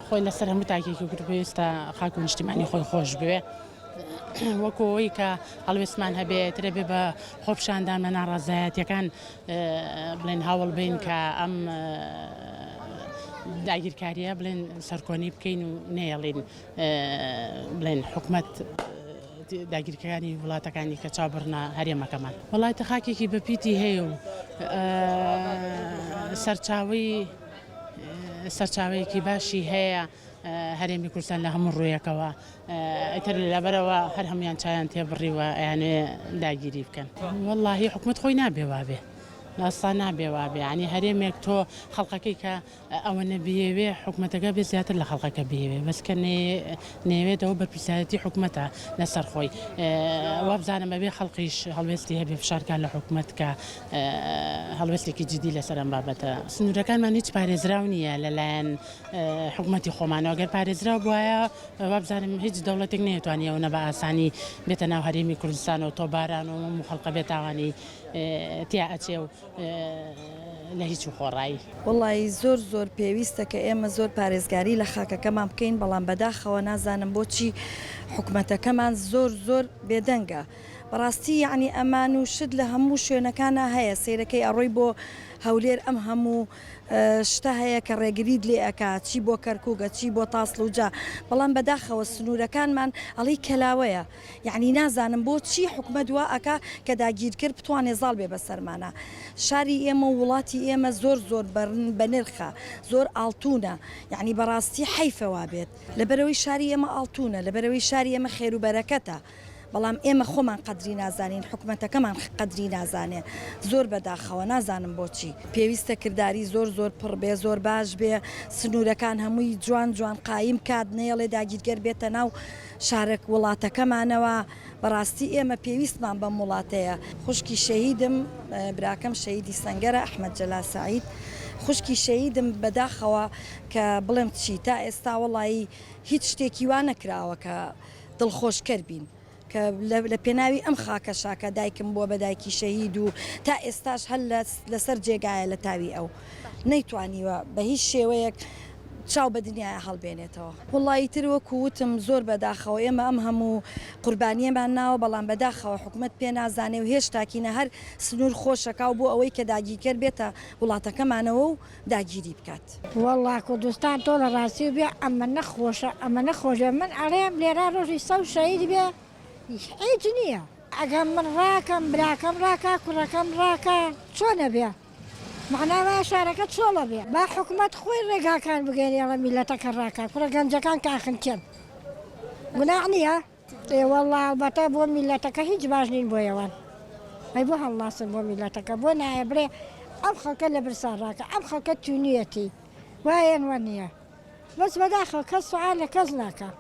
خۆی لەسەر هەموو تاکێکی کورد پێویستە خاک و نیشتیمانی خۆی خۆش بوێ وەکو ئەوەی کە هەڵوێستمان هەبێ ترە بێ بە خۆپیشاندان بە ناڕەزایەتیەکان بڵێن هەوڵ بین کە ئەم داگیرکاریە بڵێن سەرکۆنی بکەین و نەیەڵین بڵێن حکومەت داگیرکەکانی وڵاتەکانی کە چاو بڕنە هەرێمەکەمان. وڵاتە خاکێکی بەپیتی هەیە و سەرچاوەی سەرچاوەیەکی باشی هەیە هەرێمی کوردستان لە هەموو ڕوویەکەوە ئیتر لەبەرەوە هەر هەموویان چاویان تێبڕیوە ئەیانەوێ داگیری بکەن. وەڵاهی حکومەت خۆی نابێ وابێ ئەسڵا نابێ وابێ یانی هەرێمێک تۆ خەڵکەکەی کە ئەوەنە بیەوێ حکومەتەکە بێ زیاتر لە خەڵکەکە بیەوێ بەس کە نەیەوێت ئەوە بەرپرسیارێتی حکومەتە لەسەر خۆی وابزانم ئەبێ خەڵکیش هەڵوێستی هەبێ فشار کا لە حکومەت کە هەڵوێستێکی جدی لەسەر ئەم بابەتە. سنوورەکانمان هیچ پارێزراو نییە لەلایەن حکومەتی خۆمانەوە، گەر پارێزراو بوایە وابزانم هیچ دەوڵەتێک نەیەتوانی ئەوەنە بە ئاسانی بێتە ناو هەرێمی کوردستانەوە تۆپباران و هەموو خەڵقە بێتاوانی تیا ئەچێ و لە هیچ و خۆڕایی. وەڵایی زۆر زۆر پێویستە کە ئێمە زۆر پارێزگاری لە خاکەکەمان بکەین بەڵام بەداخەوە نازانم بۆچی حکومەتەکەمان زۆر زۆر بێدەنگە بەڕاستی یەعنی ئەمان و شت لە هەموو شوێنەکانا هەیە سەیرەکەی ئەڕۆی بۆ هەولێر ئەم هەموو شتە هەیە کە ڕێگریت لێ ئەکا چی بۆ کەرکوک ئەچی بۆ تاسڵوجە بەڵام بەداخەوە سنوورەکانمان ئەڵێی کەلاوەیە یەعنی نازانم بۆ چی حکومەت وا ئەکا کە داگیرکەر بتوانێ زاڵ بێ بەسەرمانا شاری ئێمە و وڵاتی ئێمە زۆر زۆر بەنرخە زۆر ئاڵتونە یەعنی بەڕاستی حەیفە وابێت لەبەرئەوەی شاری ئێمە ئاڵتونە لەبەرئەوەی شاری ئێمە خێروبەرەکەتە بەڵام ئێمە خۆمان قەدری نازانین حکومەتەکەمان قەدری نازانێ زۆر بەداخەوە نازانم بۆچی. پێویستە کرداری زۆر زۆر پڕ بێ زۆر باش بێ سنورەکان هەمووی جوان جوان قایم کات نەیەڵێ داگیرگەر بێتە ناو شارەک وڵاتەکەمانەوە بەڕاستی ئێمە پێویستمان بەم وڵاتەیە. خوشکی شەهیدم براکەم شەهیدی سەنگەرە ئەحمەد جەلال سەعید خوشکی شەهیدم بەداخەوە کە بڵێم چی تا ئێستا وەڵایی هیچ شتێکی وا نەکراوە کە دڵخۆشکەر بین کە لە پێناوی ئەم خاکەشا کە دایکم بووە بە دایکی شەهید و تا ئێستاش هەر لەسەر جێگایە لە تاوی ئەو نەیتوانیوە بە هیچ شێوەیەک چاو بە دنیایا هەڵبێنێتەوە. وەڵا ئیتر وەکو وتم زۆر بەداخەوە ئێمە ئەم هەموو قوربانیەمان ناوە بەڵام بەداخەوە حکومەت پێ نازانێ و هێشتاکینە هەر سنوور خۆشەکا و بۆ ئەوەی کە داگیرکەر بێتە وڵاتەکەمانەوە و داگیری بکات. وەڵا کوردستان تۆ لە ڕاستی بێ ئەمەنە خۆشە ئەمەنە خۆشە من ئەڵێم لێرە ڕۆژی سەو شەهید بێ هیچ نییە ئەگەر من ڕاکەم براکەم ڕاکا کوڕەکەم ڕاکا چۆن ئەبێ مەعنا وایە شارەکە چۆڵ ئەبێ با حکومەت خۆی ڕێگاکان بگەێنێ ئەڵێ میلەتەکە ڕاکا کوڕە گەنجەکان کاخنکێن گوناح نییە؟ ئێ وەڵا ئەڵبەتە بۆ میلەتەکە هیچ باش نین بۆ ئێوان ئەی بۆ هەڵناسن بۆ میلەتەکە بۆ نایە بڵێ ئەم خەڵکە لە برسان ڕاکە ئەم خەڵکە تونیەتی وایەن وە نییە بەس بەداخەوە کەس سوعال لە کەس ناکا.